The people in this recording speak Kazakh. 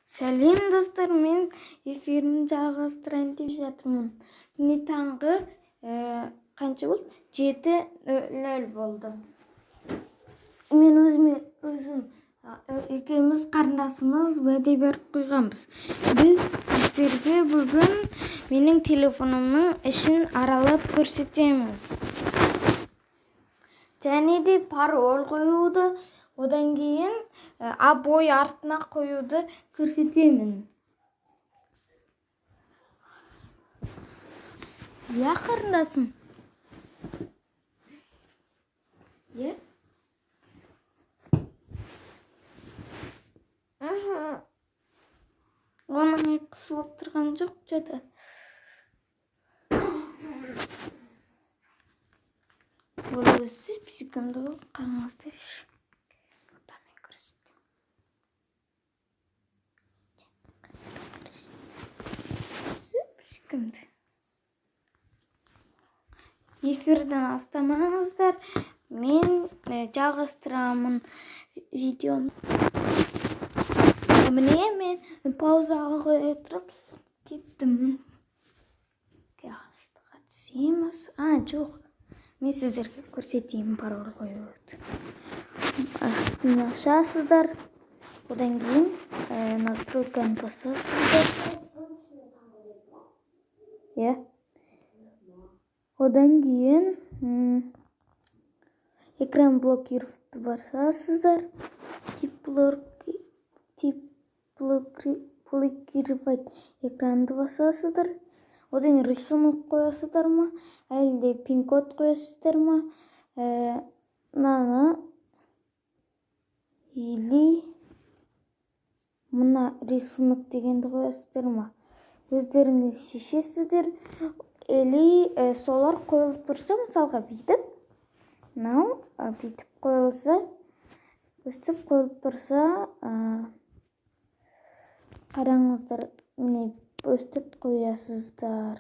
Сәлем достар, мен эфирімді жалғастырайын деп жатырмын. Міне таңғы қанша болды? 7:00 болды. Мен өзім екеуміз қарындасымыз уәде беріп қойғанбыз. Біз сіздерге бүгін менің телефонымның ішін аралап көрсетеміз. Және де пароль қоюды, одан кейін обой артына қоюды көрсетемін. Иә, қарындасым? Иә? Оның ұйқысы болып тұрған жоқ, что-то. Ол өзі сүйкімді ғой, қараңыздаршы. Мен көрсетемін. Сүйкімді. Эфирден астамаңыздар, мен жалғастырамын видеом. Міне мен паузаға қоя тұрып кеттім. Астыға түсеміз. Жоқ. Мен сіздерге көрсетейін пароль қоюды. Астына ашасыздар. Одан кейін настройканы басасыздар. Иә. Одан кейін экран блокировты басасыздар. Тип блокировать экранды басасыздар. Одан рисунок қоясыздар ма, әлде пин-код қоясыздар ма, мынаны или мына рисунок дегенді қоясыздар ма, өздеріңіз шешесіздер. Или солар қойылып тұрса, мысалға бүйтіп, мынау бүйтіп қойылса, өстіп қойылып тұрса, қараңыздар, міне өстіп қоясыздар.